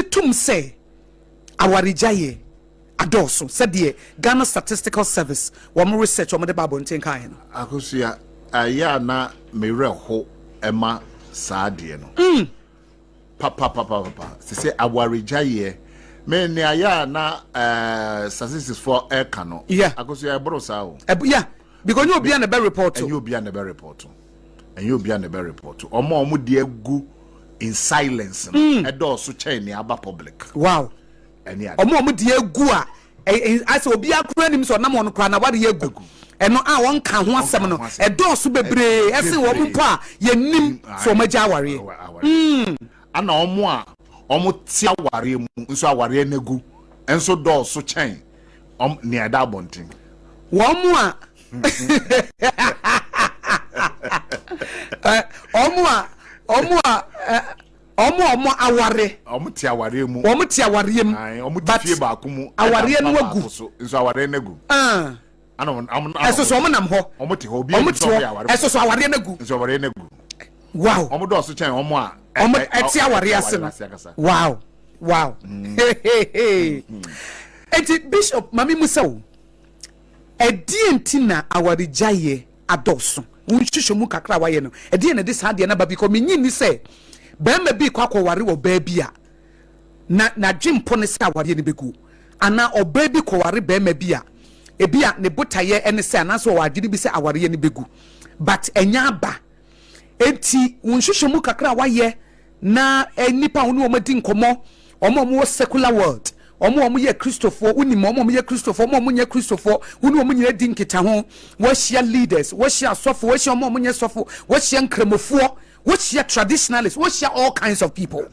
Wogye tom sɛ awaregyaeɛ adɔɔso sɛdeɛ Ghana Statistical Service wɔn research wɔn de ba abɔnten kaeɛ no? Akosua, ɛyɛ a na me werɛ ho ma saa adeɛ no. Papapapapa. Sɛ awaregyaeɛ, me nea ɛyɛ a na eh, statistics foɔ ɛka no. Akosua, ɛboro saa o. Yeah, because ɛnyɛ obiara na ɛbɛ report. Ɛnyɛ obiara na ɛbɛ report. Ɛnyɛ obiara na ɛbɛ report. Wɔn a wɔn de agu in silence no, ɛdɔɔso kyɛn nea aba public. Ɛne ade. Wɔn a wɔn de agu a, asɛ obiara koraa nim sɛ ɔnam wɔn koraa na wade agu. Ɛno a wɔn ka ho asɛm no, ɛdɔɔso bebree ɛsen wɔn mpo a yɛnim sɛ wɔn agya awareɛ. Ana wɔn a wɔn te awareɛ mu nso awareɛ no agu nso dɔɔso kyɛn wɔn nea ɛda abɔnten. Wɔn a wɔn a wɔn a wɔn a wɔn aware. Wɔn te awareɛ mu. Wɔn te awareɛ mu. Ayi, wɔn te fie baako mu. Awareɛ no agu. So nso awareɛ no agu. Ana wɔn wɔn. Ɛso so wɔn nam hɔ. Wɔn te hɔ obi anim sɛ wɔn yɛ awareɛ. Ɛso so awareɛ no agu. Nso awareɛ no agu. Wow. Wɔn dɔɔso kyɛn wɔn a. Wɔn ɛte awareɛ ase no. Wow. Eti Bishop maame mu sɛ o, ɛdeɛ nti na awaregyaeɛ adɔɔso? Wo nhwehwɛmu kakra a wayɛ no, ɛdeɛ na ɛde saa adeɛ no aba? Because menyi nni sɛ barima bi kɔ akɔware ɔbaa bi a na n'adwempɔ ne sɛ awareɛ no bɛgu, anaa ɔbaa bi kɔware barima bi a ebi a ne botaeɛ ne sɛ anaasɛ ɔwɔ adwene bi sɛ awareɛ no bɛgu, but ɛnyɛ aba. Enti wo nhwehwɛmu kakra a wayɛ na nnipa a wo ne wɔn adi nkɔmmɔ, wɔn a wɔwɔ secular world, wɔn a wɔyɛ Kristofoɔ, wonim wɔn a wɔyɛ Kristofoɔ, wɔn a wɔnyɛ Kristofoɔ, wo ne wɔn nyinaa di nkitaho, woahyia leaders, woahyia asɔfo, woahyia wɔn a wɔnyɛ sɔfo, woahyia nkramofoɔ, woahyia traditionalists, woahyia all kinds of people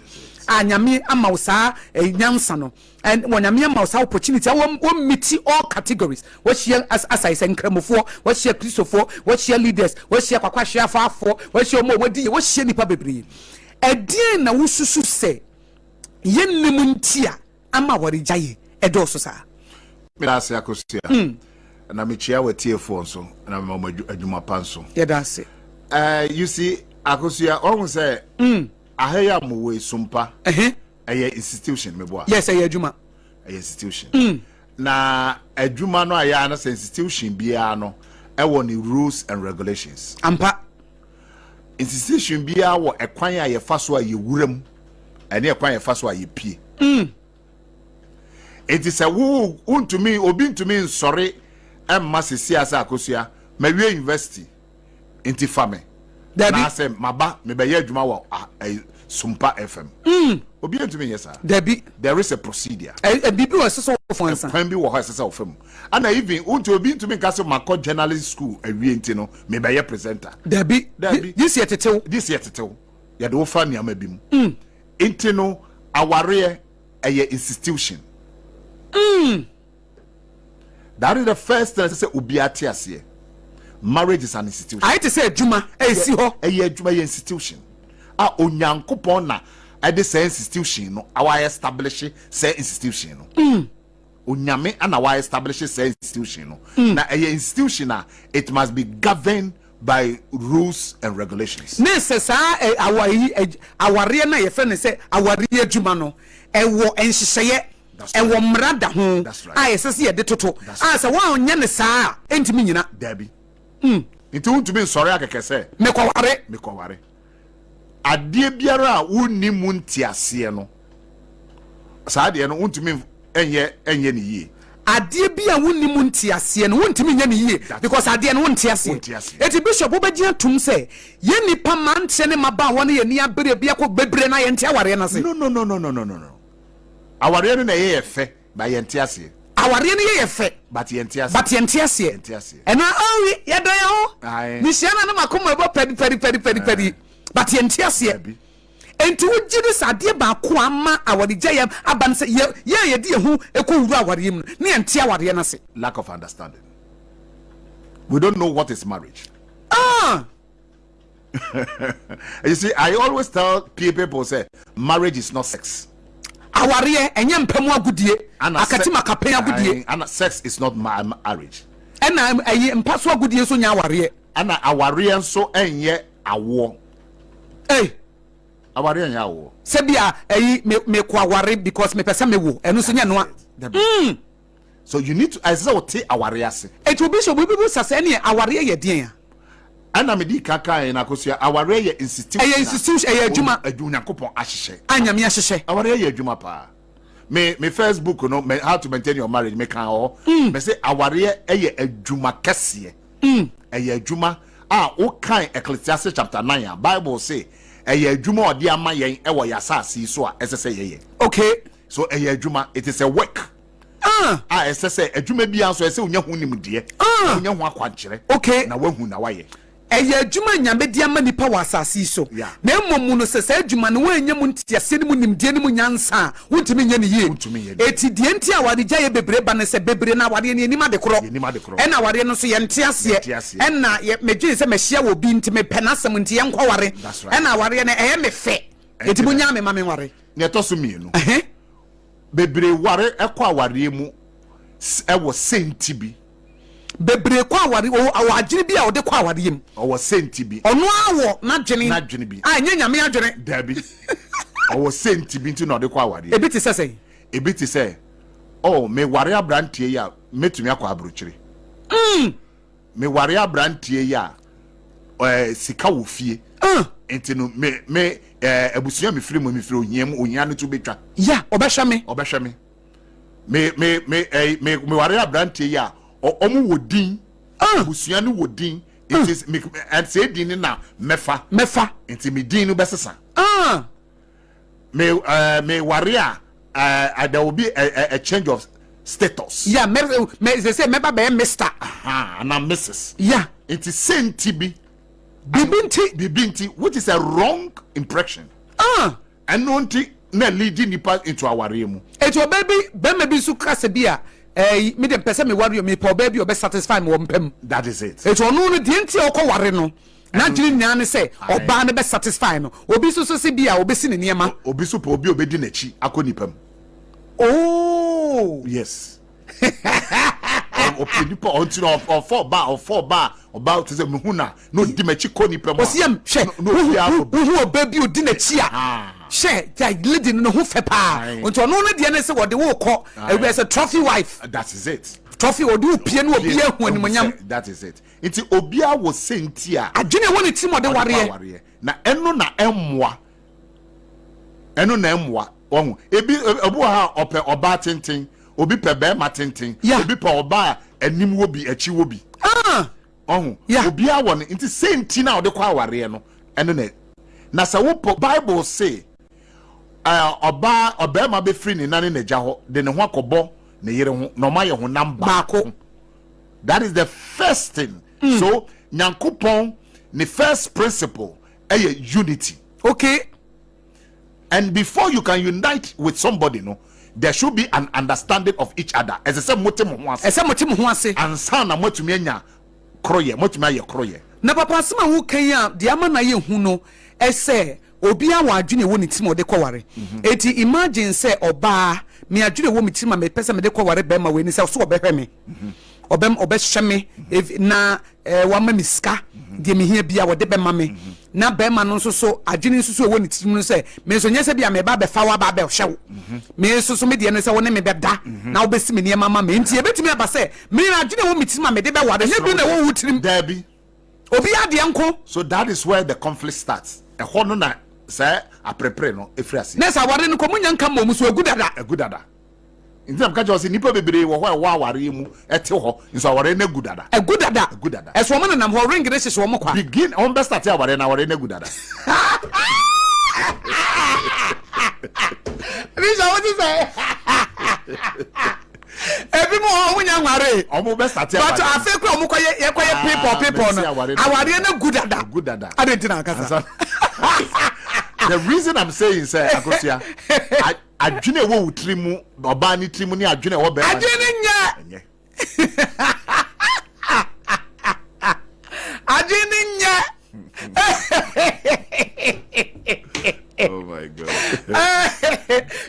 a Nyame ama wo saa nyansa no, and wɔ Nyame ama wo saa opportunity a wɔ meet all categories, woahyia asai sɛ nkramofoɔ, woahyia Kristofoɔ, woahyia leaders, woahyia kwakwahweafaafoɔ, woahyia wɔn a wɔadi yie, woahyia nnipa bebree. Ɛdeɛn na wosusu sɛ yɛnnim nti a ama awaregyaeɛ ɛdɔɔso saa? Meda ase Akosua. Na mekyia w'atiefoɔ nso na mema wɔn adwuma pa nso. Yɛda ase. You see, Akosua, wɔn sɛ aha yi a mowɔ yi, Sumpa, ɛyɛ institution, meboa. Yes, ɛyɛ adwuma. Ɛyɛ institution. Na adwuma no a yɛ ano sɛ institution biara no ɛwɔ ne rules and regulations. Ampa. Institution biara wɔ ɛkwan a yɛfa so a yɛwura mu ɛne ɛkwan a yɛfa so a yɛpie. Enti sɛ wo wontumi obi ntumi nsɔre ɛmma sisi ase Akosua mawie university nti fa me. Dabi. Anaasɛ maba mebɛyɛ adwuma wɔ Sumpa FM. Obi ntumi nyɛ saa. Dabi. There is a procedure. Biribi wɔ ɛsɛ sɛ wɔfa nsa. Kwan bi wɔ hɔ ɛsɛ sɛ wɔfa mu. Ana even wonti obi ntumi nka sɛ makɔ journalist school awie nti no mebɛyɛ presenter. Dabi. Dabi. Gye sɛ yɛtetew. Gye sɛ yɛtetew. Yɛde wo fa nneɛma bi mu. Nti no awareɛ ɛyɛ institution. That is the first thing ɛsɛ sɛ obiara te aseɛ. Marriage is an institution. Ayɛ te sɛ adwuma a ɛsi hɔ. Ɛyɛ adwuma, ɛyɛ institution a Onyankopɔn na ɛde saa institution no a wa establish saa institution no. Onyame na wa establish saa institution no. Na ɛyɛ institution a it must be governed by rules and regulations. Ne sɛ saa awareɛ no a yɛfrɛ no sɛ awareɛ adwuma no, ɛwɔ nhyehyɛeɛ, ɛwɔ mmara da ho a ɛsɛ sɛ yɛde toto, a sɛ woanyɛ no saa a ɛntumi nyina. Dabi. Nti wontumi nsɔre akɛkɛ sɛ mekɔware. Mekɔware. Adeɛ biara a wonni mu nteaseɛ no, saa adeɛ no wontumi ɛnyɛ ne yie. Adeɛ bi a wonni mu nteaseɛ no wontumi nyɛ ne yie because adeɛ no wonte aseɛ. Eti Bishop, wobɛgye atom sɛ yɛn nnipa mmeranteɛ ne mmabaawa no yɛn ani abere bi akɔ bebree na yɛnte awareɛ no ase? No, no, no, no, no, no, no, no. Awareɛ no na ɛyɛ yɛ fɛ, but yɛnte aseɛ. Awareɛ no yɛ yɛ fɛ, but yɛnte aseɛ. But yɛnte aseɛ. Yɛnte aseɛ. Ɛna ɔwi yɛdɔ yɛn ho. Mehyia no na makoma ɛbɔ pɛdi pɛdi pɛdi pɛdi pɛdi. But yɛnte aseɛ. Dabi. Enti wogye di sɛ adeɛ baako a ama awaregyaeɛ aba no sɛ yɛ yɛn a yɛde yɛn ho kɔ wura awareɛ mu no ne yɛnte awareɛ no ase. Lack of understanding. We don't know what is marriage. You see, I always tell people say marriage is not sex. Awareɛ ɛnyɛ mpa mu agodie. Akati makapen agodie. Ana sex is not marriage. Ɛna ɛyi mpa so agodie nso nyɛ awareɛ. Ana awareɛ nso ɛnyɛ awoɔ. Hey. Awareɛ nyɛ awoɔ. Sɛ bi a ɛyi me mekɔ aware because mepɛ sɛ mewo ɛno nso nyɛ noa. Dabi. So you need to ɛsɛ sɛ wote awareɛ ase. Eti obi sɛ obi bisa sɛ ɛneɛ awareɛ yɛ deɛn a? Ɛna medi kan kaeɛ no Akosua, awareɛ yɛ institution Ɛyɛ institution, ɛyɛ adwuma. Onyankopɔn ahyehyɛ. A Nyame ahyehyɛ. Awareɛ yɛ adwuma paa. Me me first book no, How to Maintain Your Marriage, mekaa wɔ hɔ. Mese awareɛ yɛ adwuma kɛseɛ. Ɛyɛ adwuma a wokan Ecclesiastes chapter 9 a, Bible se ɛyɛ adwuma a ɔde ama yɛn wɔ yɛn asase yi so a ɛsɛ sɛ yɛyɛ. Okay. So ɛyɛ adwuma, it is a work. Ah. A ɛsɛ sɛ adwuma biara nso ɛsɛ wonya ho nimdeɛ. Ah. Na wonya ho akwankyerɛ. Okay. Na woahu na woayɛ. Ɛyɛ adwuma a Nyame de ama nipa wɔ asase yi so. Yeah. Na mmom mu no sɛ saa adwuma no woannya mu nteaseɛ ne mu nimdeɛ ne mu nyansa a, wontumi nyɛ no yie. Wontumi nyɛ no yie. Eti deɛ nti a awaregyaeɛ bebree ba ne sɛ bebree no awareɛ no yɛnnim ade korɔ. Yɛnnim ade korɔ. Ɛna awareɛ no nso yɛnte aseɛ. Yɛnte aseɛ. Ɛna yɛ medwene sɛ mahyia wɔ bi nti mepɛ n'asɛm nti yɛnkɔware. That's right. Ɛna awareɛ no ɛyɛ me fɛ. Eti Ɛnti na. monyaa me ma menware. Nea ɛtɔ so mmienu. Ɛhɛ. Bebree ware kɔ awareɛ mu wɔ sɛnti bi. Bebree kɔ aware ɔwɔ adwene bi a ɔde kɔ awareɛ mu. Ɔwɔ sɛnti bi. Ɔno ara wɔ n'adwene. N'adwene bi. A ɛnyɛ Nyame adwene. Dabi. Ɔwɔ sɛnti bi nti na ɔde kɔ awareɛ mu. Ebi te sɛ sɛn? Ebi te sɛ, oh, meware aberanteɛ yi a, mɛtumi akɔ aburokyire. Meware aberanteɛ yi a, ɛɛ, sika wɔ fie. Nti no, me, me, ɛɛ, abusua mefiri mu, mefiri ohia mu, ohia no to bɛtwa. Ya, ɔbɛhwɛ me. Ɔbɛhwɛ me. Me, me, me, ɛɛ, me, meware aberanteɛ yi a, ɔmo wɔ din. Abusua no wɔ din. Nti, me, ɛsɛ din no na mɛfa. Mɛfa. Nti me din no bɛsesa. Me ɛɛ me ware a ɛɛ there will be a, a, a change of status. Yeah, me me sɛ sɛ mɛba bɛyɛ Mister. Aha, ana Mrs. Yeah. Nti sɛnti bi. Bibi nti. Bibi nti, which is a wrong impression. Ah. Ɛno nti na lead nipa into awareɛ mu. Eti ɔbaa bi bɛrima bi nso kasa bi a ɛɛ mi de mpɛ sɛ mi ware o mi pɛ ɔbaa bi a ɔbɛ satisfy mi wɔ mpɛ mu. That is it. Eti ɔno no deɛ nti a ɔkɔ ware no. N'adwene nyinaa ne sɛ ɔbaa no bɛ satisfy no. Obi nso so se bi a ɔbɛsi ne nneɛma. Obi nso pɛ obi a ɔbɛdi n'akyi akɔ nipa mu. Oh! Yes. Ɔpɛ nipa ɔnti na ɔfɔ ɔbaa ɔfɔ ɔbaa ɔbaa te sɛ mehu na na ɔdi m'akyi kɔ nipa mu a. Ɔsi yam hwɛ wohu ɔbaa bi ɔdi n'akyi a hwɛ gya lady no ne ho fɛ paa nti ɔno no deɛ ne sɛ wɔde wo kɔ ɛwɛ sɛ trophy wife. That is it. Trophy ɔde wo pie na obi ahu animonyam. That is it. Nti obiara wɔ sɛnti a. Adwene a ɛwɔ ne tirim a ɔde wareɛ. Wareɛ. Na ɛno na ɛmmoa. Ɛno na ɛmmoa. Wahu? Ebi, obi wɔ ha a ɔpɛ ɔbaa tenten, obi pɛ bɛrima tenten, Yeah. obi pɛ ɔbaa a anim wɔ bi, akyi wɔ bi. Ah! Wahu? Yeah. Obiara wɔ ne, nti sɛnti no a ɔde kɔ awareɛ no, ɛno na, na sɛ wopɛ, Bible se, ɛɛ, ɔbaa, ɔbarima bɛfiri ne na ne n'agya hɔ de ne ho akɔbɔ ne yere ho na wɔayɛ honam baako. Baako. That is the first thing. Mm. So Nyankopɔn ne first principle ɛyɛ unity. Okay. And before you can unite with somebody no, there should be an understanding of each other. Ɛsɛ sɛ mote mo ho ase. Ɛsɛ mote mo ho ase. Ansa na moatumi anya koroyɛ, moatumi ayɛ koroyɛ. Na papa asɛm a woka yi a deɛ ama no ayɛ hu no ɛsɛ Obiara wɔ adwene a ɛwɔ ne tirim a ɔde kɔware. Enti imagine sɛ ɔbaa, me adwene a ɛwɔ me tirim a mepɛ sɛ mede kɔware barima wei ne sɛ ɔso ɔbɛhwɛ me, ɔbɛ ɔbɛhwɛ me na eh, wama me sika, deɛ mehia biara ɔde bɛma me. Na barima no nso so adwene nso so ɛwɔ ne tirim no sɛ me nso nyɛ sɛ bi a meba abɛfa wo aba abɛhwɛ wo. Me nso so me deɛ ne sɛ wo ne me bɛda na wobɛsi me nneɛma ama me. Enti ɛbɛtumi aba sɛ me adwene a ɛwɔ me tirim a mede bɛware nyɛ bi na ɛwɔ wo tirim. Daabi. Obi adeɛ nko. So that is where the conflict starts. Ɛhɔ no na saa aperepere no firi aseɛ. Na sɛ aware no kɔ, monya nka mmom so agu dada. Agu dada. Nti na meka kyerɛ wo sɛ nnipa bebree wɔ hɔ a ɛwɔ awareɛ mu ɛte hɔ nso awareɛ no agu dada. Agu dada. Agu dada. Ɛso wɔn nenam hɔ, ring no hyehye wɔn kwa. Begin, wɔn bɛ start awareɛ no, awareɛ no agu dada. Bishop, wo ti sɛ. Ebi mu hɔ ɔmo nya nwaree. Ɔmo bɛ sate awareɛ. But afei kura ɔmo kɔyɛ yɛ kɔyɛ pepɔ pepɔ no awareɛ no gu dada. Gu dada. Adi nti na akasa. The reason I'm saying sɛ Akosua adwene ɛwɔ wo tiri mu ɔbaa ne tiri mu ne adwene ɛwɔ bɛrima. Adwene nyɛ. Adwene nyɛ. Oh my God.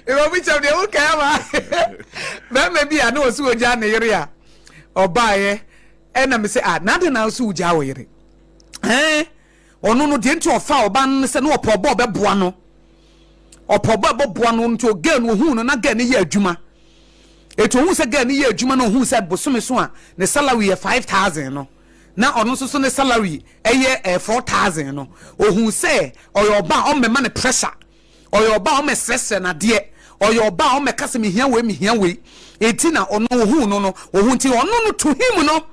Ìwọ bi kyɛm deɛ wokae ama bɛrima bi a na ɔsi ogya ne yere a ɔbaeɛ ɛna me sɛ ah n'ade na ɔsi ogya wɔ yere ɛn ɔno no deɛ nti ɔfa ɔba no sɛ na ɔpɛ ɔba ɔbɛboa no. Ɔpɛ ɔbaa bɛboa no nti girl no ohuu no na girl no yɛ adwuma. Eti ohuu sɛ girl no yɛ adwuma na ohuu sɛ bosome so a ne salary yɛ 5,000 no na ɔno nso so ne salary ɛyɛ 4,000 no, ohuu sɛ ɔyɛ ɔbaa a ɔmmɛma no pressure, ɔyɛ ɔbaa a ɔmmɛsrɛsrɛ no adeɛ, ɔyɛ ɔbaa a ɔmmɛka sɛ mehia wei mehia wei. Eti na ɔno ohuu no no ohuu nti ɔno no to him no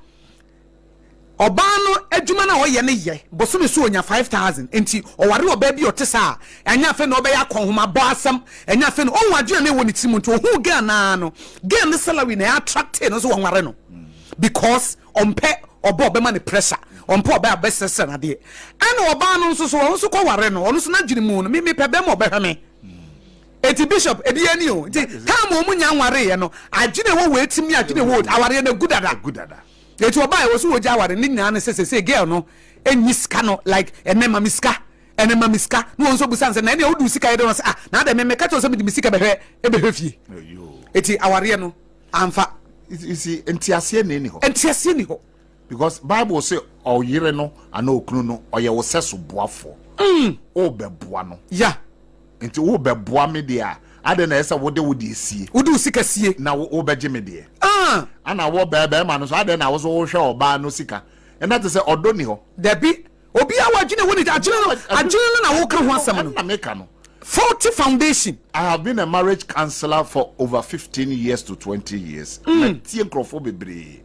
Ɔbaa no adwuma no a ɔyɛ no yɛ bosome so ɔnya 5,000 nti ɔware ɔbaa bi a ɔte saa a ɛnyɛ afei na ɔbɛyɛ akɔnhoma bɔ asɛm ɛnyɛ afei na ɔhu adwene a na ɛwɔ ne tiri mu nti ɔhuu girl no ara no girl no salary na ɛattracte no so wɔnware no because ɔmpɛ ɔba ɔbɛma no pressure ɔmpɛ ɔbaa a ɔbɛsrɛsrɛ no adeɛ ɛna ɔbaa no nso so ɔno nso kɔware no ɔno nso n'adwene mu no me mepɛ bɛrima ɔbɛhwɛ me Eti bishop ebi ani o nti time wɔn nya nwareeɛ no adwene ɛwɔ wɔ etim ne adwene ɛwɔ awareɛ no egu dada eti ɔbaa ɛwɔ so wɔ gya aware ne nyinaa ne sɛ sese girl no enyi sika no like ɛnɛ ma mi sika ɛnɛ ma mi sika ne wɔn nso busa nsɛ na ɛnɛ ɔdu sika yɛ dɛ wɔn sɛ ah na adɛ mɛmɛ kakyɛ sɛ mi de mi sika bɛhwɛ ɛbɛhwɛ fie eti awareɛ no anfa. You see ntiaseɛ na ɛni hɔ. Ntiaseɛ ni hɔ. Because bible se ɔyere no anaa okunu no ɔyɛ wo sɛso boafoɔ. Mm. Wobɛboa no. Yeah. Nti wobɛboa me deɛ a, adɛn na ɛsɛ sɛ wode wo deɛ sie? Wode wo sika sie. Na wobɛgye me deɛ. Ah. Ana wɔ bɛɛ bɛrima no so adɛn na wo so wohwɛ ɔbaa no sika? Ɛna te sɛ ɔdɔ ni hɔ. Dabi. Obiara wɔ adwene wɔ ne adwene no adwene no na woka ho asɛm no. Ɛna meka no. Faulty foundation. I have been a marriage counselor for over 15 years to 20 years. Mm. Matie nkurɔfoɔ bebree.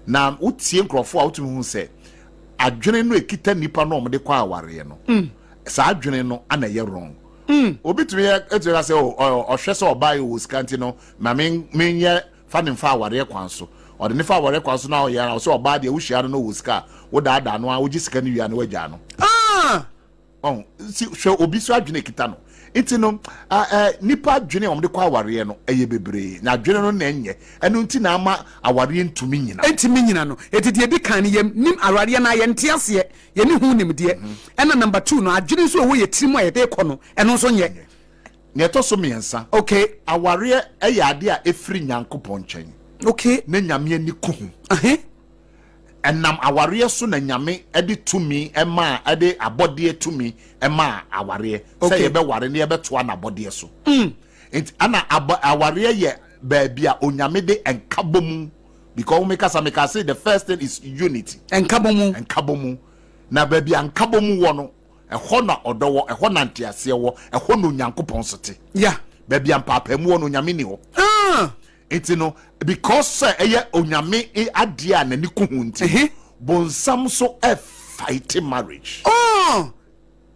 Na wotie nkurɔfoɔ a wotumi hu sɛ adwene no ekita nipa no a wɔde kɔ awareɛ no. Mm. Saa adwene no ana ɛyɛ wrong. Mm. Obi tumi yɛ etumi ka sɛ ɔhwɛ sɛ ɔbaa yi wɔ sika nti no ma menyɛ fa ne nfa awareɛ kwan so. Ɔde ne fa awareɛ kwan so na ɔyɛ ara ɔsɛ ɔbaa deɛ wohyia no na ɔwɔ sika a wodaadaa no a wogye sika no wie a na wagyaa no. Ah! Ɔn si hwɛ obi so adwene ekita no. Nti no ɛ nipa adwene a wɔde kɔ awareɛ no ɛyɛ bebree na adwene no na ɛnyɛ ɛno nti na ama awareɛ ntumi nyina. Ɛntumi nyina no. Eti deɛ edi kan no yɛ nim awareɛ no a yɛnte aseɛ yɛne ho nimdeɛ ɛna number two no adwene nso ɛwɔ yɛ tiri mu a yɛde kɔ no ɛno nso nyɛ. Nea ɛtɔ so mmiɛnsa. Okay. Awareɛ ɛyɛ adeɛ a ɛfiri Nyankopɔn nkyɛn. Okay. Na Nyame ani ku ho. Ahe. Ɛnam awareɛ so na Nyame de tumi maa de abɔdeɛ tumi maa awareɛ sɛ yɛbɛware na yɛbɛtoa n'abɔdeɛ so. Mm. Nti ana abɔ awareɛ yɛ baabi a Onyame de nkabɔmu because wo mekasa meka se the first thing is unity. Nkabɔmu. Nkabɔmu. Na baabi a nkabɔmu wɔ no ɛhɔ na ɔdɔ wɔ, ɛhɔ na nteaseɛ wɔ, ɛhɔ na Onyankopɔn nso te. Yeah. Baabi a mpaapaemu wɔ no Onyame ni hɔ. Ah. Nti no, because sɛ ɛyɛ Onyame adeɛ a n'ani ku ho nti, bonsam nso fight marriage. Oh!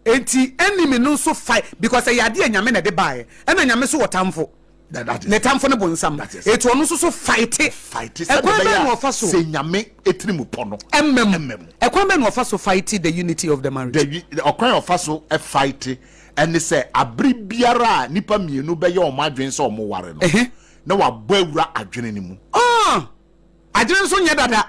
Enti enemy no nso fight because ɛyɛ adeɛ a Nyame na ɛde baeɛ. Ɛna Nyame nso wɔ tamfo. Ne tamfo ne bonsam. Eti ɔno nso so fight. Fight sɛdeɛ Ɛkwan ɛbɛyɛ bɛn na a ɔfa so? sɛ Nyame etirimu pɔ no Ɛmma mu. ɛmma mu. Ɛkwan bɛn na ɔfa so fight the unity of the marriage? The ɔkwan a ɔfa so fight ɛne sɛ abere biara a nipa mmienu bɛyɛ wɔn adwene sɛ wɔn ware no, na wabɔ awura adwene no mu. Ah! Adwene nso nyɛ dada.